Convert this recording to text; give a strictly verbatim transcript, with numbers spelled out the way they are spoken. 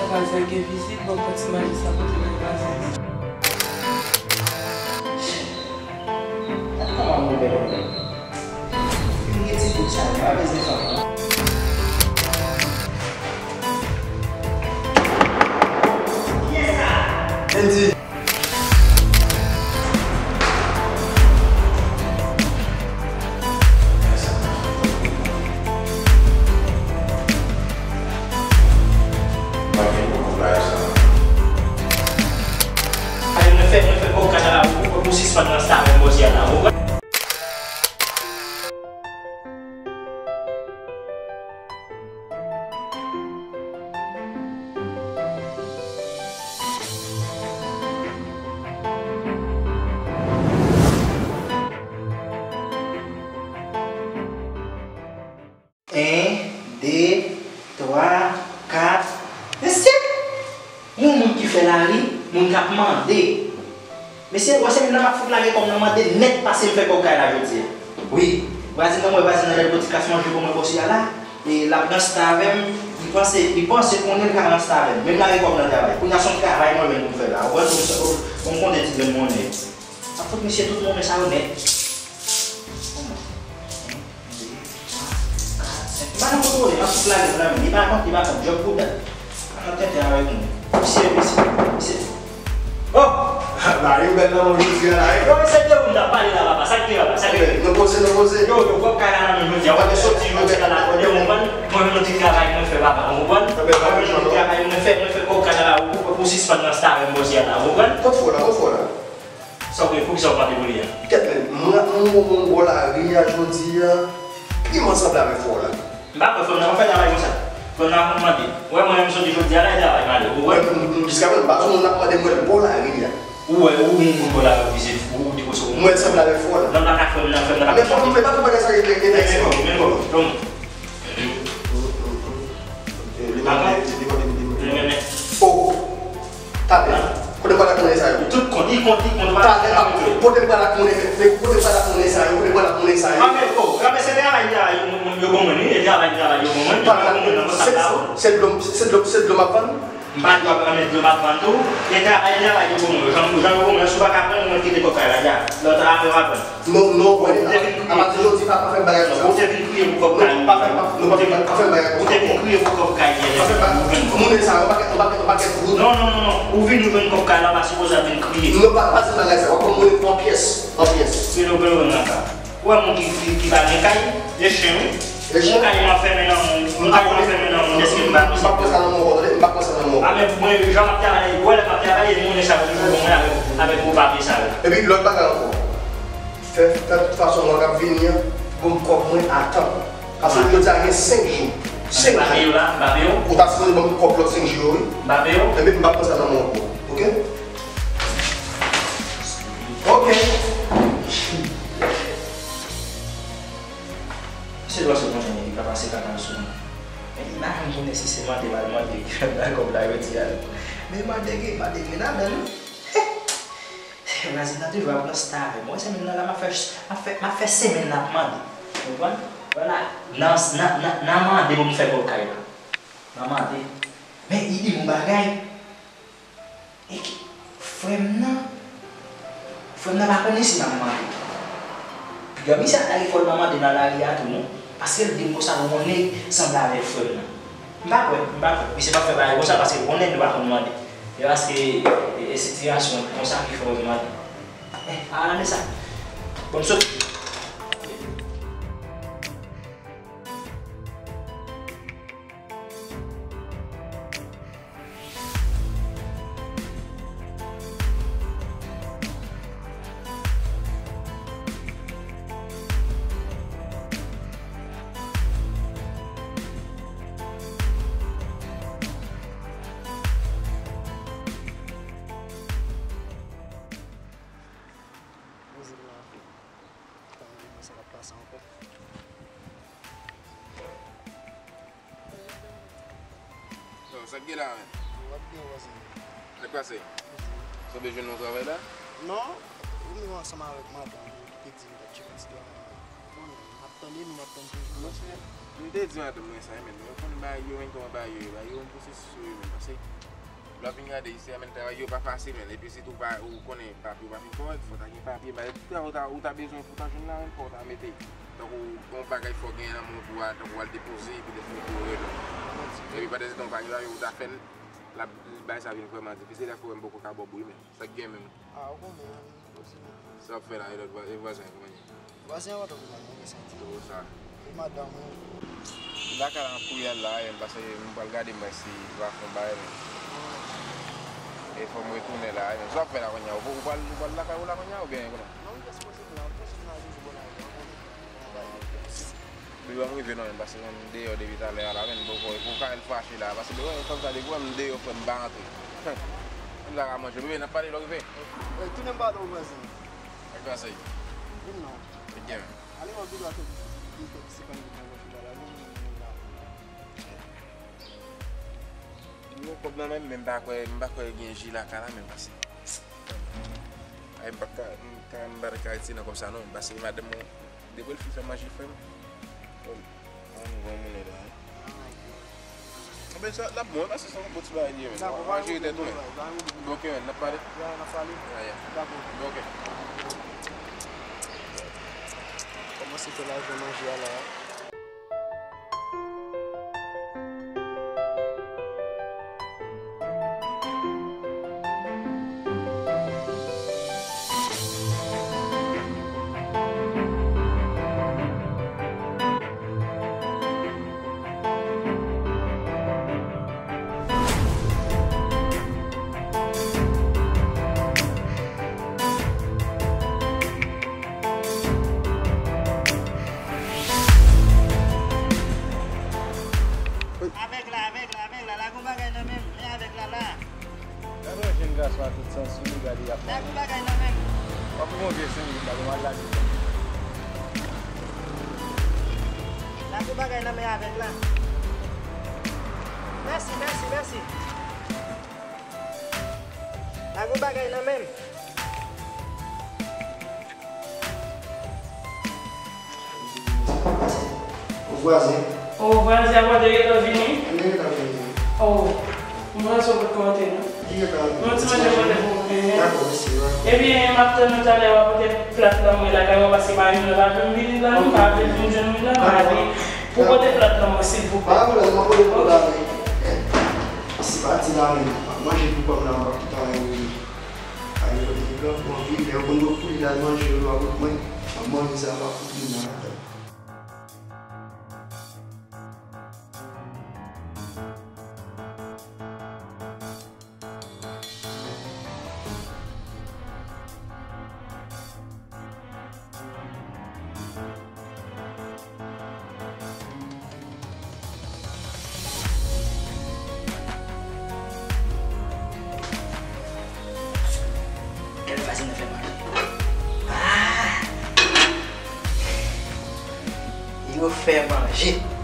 Vwazin gen vizit, bon, pran ti manje sa pote bay vwazin. Gad kòman moun bèl moun. Vin gen ti bout sa, li pa bezwen fanm. Kiyès sa? Andy. Mwen fè, mwen fè kòkay la, ou, ou sispann nan sa, mwen bòzè la, ou konprann? En, de, twa, kat. Mesye! Yon moun ki fè lari, moun k ap mande. Mesye, wè se menm nan m ap fout lage kòb nan mande nèt pase m fè kòkay la jodi a. Wi, vwazin nan mwen, vwazin nan lè l pran ti kras manje pou mwen bòs ya la, e l ap ranste avè m, li panse, li panse konnen l ka ranste avè m. Men m lage kòb nan travay. Kounye a se yon travay mwen menm pou m fè la. Ou wè, m konte ti grenn monnen. M ap fout misye tout monnen sa yo nèt. Li pa nan kontwole, m ap fout lage nan men. Li pa kont, li pa kont. Djòb bouda. Pa nan tenten avèk nou. Misye, misye, misye. Oh! Lari bèl nan men jodi a la, wi. Yo, se de ou m t ap pale la, papa. Sa k gen, papa? Sa k gen? Nou poze, nou poze. Yo, yo, kòkay la nan men jodi a. Wè, soti jodi a la, ou konprann? Mwen, yon ti travay mwen fè, papa. Ou konprann? Mwen, yon ti travay mwen fè, mwen fè kòkay la, ou, ou sispann nan sa avè m jodi a la. Ou konprann? Kot fò la, kot fò la? Sa w gen, poukisa w pa deboule a? Kèt men, mwen, mwen, mwen, mwen, bò lari a jodi a, piman sanble avèk fò la. M pa kwè, fò n nan pa fè travay konsa. Fò n nan mande. Ou wè, mwen menm soti jodi a la, e travay m ale. Ou wè? Mwen, mwen, mwen, jiska prezan, m pa sou moun ap mande mwen bò lari a. Ou wè, ou moun bò lari, ou vizye, ou, ou di konsa. Mwen sanble avèk fò la. Non, pa ka fè m nan, fè m nan. Men fò m fè pa tout bagay sa, e, e, e, men bon, men bon. Li mande, li mande, li mande. Oh! Talè. Kote m pral ak monnen sa yo? Tout kont, li kont, li kont. Talè, kote m pral ak monnen, kote m pral ak monnen sa yo? Kote m pral ak monnen sa yo? Ah, men, oh, ah, men se travay, travay, yo, yo, yo ban mwen, wi, e travay, travay, yo ban mwen. Talè, se, se dlo, se dlo, se dlo m ap vann? M pa dwe ap ranmen dlo m ap vann tou. E travay, travay, yo ban mwen. Jan, jan yo ban mwen, si w pa ka pran, mwen kite kòkay la, ya. Lòt apre w ap pran. Non, non, apati jodi pa, pa fè bagay konsa. Ou te vin kriye pou kòb kay. Non, pa fè, pa, non, pa fè, pa fè bagay konsa. Ou te vin kriye pou kòb kay yè. Pa fè bagay. Moun sa yo, pa gen, pa gen, pa gen goud. Non, non, non, non. Ou vin, ou jwenn kòb kay la, pa sipoze ap vin kriye. Non, pa, pa di bagay sa. W ap pran moun an pyès, an pyès. Se nou bezwen nan sa. Ou wè moun ki, ki, ki pa gen kay, e chen wi. Ou kay m ap fèmen nan moun, ou kay m ap fèmen nan moun, èske m pa pran sa nan men w ankò, tande, m pa pran sa nan men w ankò. A men mwen, jan m ap travay, ou wè lè m ap travay, e moun sa yo toujou ban mwen avèk, avèk gwo papye sa yo. Epi lòt bagay ankò, fè, fè tout fason mwa k ap vini an, ban m kòb mwen a tan. Paske jodi a gen senk jou. Senk jou. M pa peye w la, m pa peye w. Ou ta sipoze ban m kòb lòt senk jou yo, wi. M pa peye w. Epi m pa pran sa nan men w ankò, oke? Oke. Se dwa se konsa, li ka pase kaka sou mwen. Men li pa janm konnen si se mande m al mande ki fè m bay kòb la jodi a. Men mande gen, mande gen ladan l. Vwazin nan toujou ap ranste avè m. Bon, semèn nan la, m ap fè, m ap fè, m ap fè semèn nan ap mande. Ou konprann? Vwala. Nan, nan, nan, nan mande pou m fè kòb kay la. Nan mande. Men li di m yon bagay. Frè m nan, frè m nan pa konnen si m ap mande. Piga misye ap lage kò l nan mande nan lari a tou non. Paske l di m konsa, yon nèg sanble avèk frè m nan. M pa kwè, m pa kwè. Misye p ap fè bagay konsa paske l konnen nou pa konn mande. E paske, e, e sitiyasyon konsa ki fè w mande. Eh, a la men sa. Bon, m soti. Yo, sa k gen la, menn? W ap byen, vwazen. Sa k pase? Sa w bezwen nan travay la? Non, ou menm ansanm avèk madanm ou ki te di m t ap tcheke ti gason an. Bon, m ap Tande, m ap tann toujou. Monchè, m te di madanm mwen sa, men ou konnen bagay yo, men kòman bagay yo ye, bagay yo yon pwosesis yo ye, men pase lè w ap vin gade isi a, men travay yo pa fasil, men epi sitou pa, ou konnen papye yo pa fin kòrèk, fò w ta gen papye, men tout travay ou ta, ou ta bezwen pou w ta jwenn la, men fò w ta mete, tankou yon bagay fò w genyen nan men w pou w al, tankou w al depoze, epi lè fini pou w rele. Epi pandan se tan ou pa gen papye pou w ta fè l, l ap, bagay sa vin vrèman difisil, lè fò w wè m poko ka ba w bri, men sa k gen menm. Ah, ou konnen, posib. Sa w ap fè la, e lòt vwa-, e vwazen an, kòman l ye? Vwazen an pa twò pi mal, non, men sa ti. Twò sa. E madanm ou? Li lakay la, m ap kouri al la, e, paske m pral gade m wè si li pa fè yon bagay, men. E fò m retounen la, e, men. Sa w ap fè la kounye a? Ou, ou pral, ou pral lakay ou la kounye a, oubyen kòman? Non, m te sipoze vin la, m te sipoze vin la, jodi bò la, ou konnen. Li ban m rive non, men paske m deyò depi talè a la, men m poko, pou ka el fache la, paske depi fanm sa depi wè m deyò frè m pa rantre. M ta ka manje, bebe, n ap pale lè w rive. Eh, tounen m pa wè w vwazen. Ak vwazen. Vin non. Ebyen. Ale wè bebe ak yon ti kòb si pa m gen nan pòch la, la, vin, vin, vin la. M gen kòb nan men m, men m pa kwè, m pa kwè gen ji lakay la, men pase. Ay, m pa ka, m ka, m pa ka retire nan kòb sa non, pase madanm mwen, depi l fin fè manje frè m. Bon, an nou granmoun la, hein. Anben sa, l ap bon, pase se yon bon ti bagay li ye, men. Dakò, pa gen pwoblèm, pa gen pwoblèm. Ok, men, n ap pale. Ya, n ap pale. Ya, ya. Dakò. Ok. Kòmanse fè lajan manje a la. Avèg la, avèg la, avèg la, lage yon bagay nan men m, men avèg la la. Gade yon jenn gason a tout sans sou li, gade y ap pale. Lage yon bagay nan men m. W ap pran yon vye senk goud la, pou m al lage. Lage yon bagay nan men avèg la. Mèsi, mèsi, mèsi. Lage yon bagay nan men m. O vwazen. O vwazen, a kote gentan vini? Mwen gentan vini. O, mwen panse w potko antre non. Li gentan antre. Yon ti manje pote pou ou. Dakò, mèsi. Ebyen, m ap tann ou talè, w a pote plat lan mwen lakay mwen, paske pa vin la, pa vin vini la, non, pa vin vin jwenn mwen la, m ale pou pote plat lan mwen, silvouplè. Pa gen pwoblèm, m ap pote pou ou la, men. Si pati la menm, m ap manje pou kò m la, m p ap kite anyen pou li. Ay, yo di blan pou anpil, lè yo konn yo pou li al manje, yo lwa kot mwen, m ap manje sa, m ap fout li nan ladan. Gade fason nou fè manje. Ah! Yo fè manje.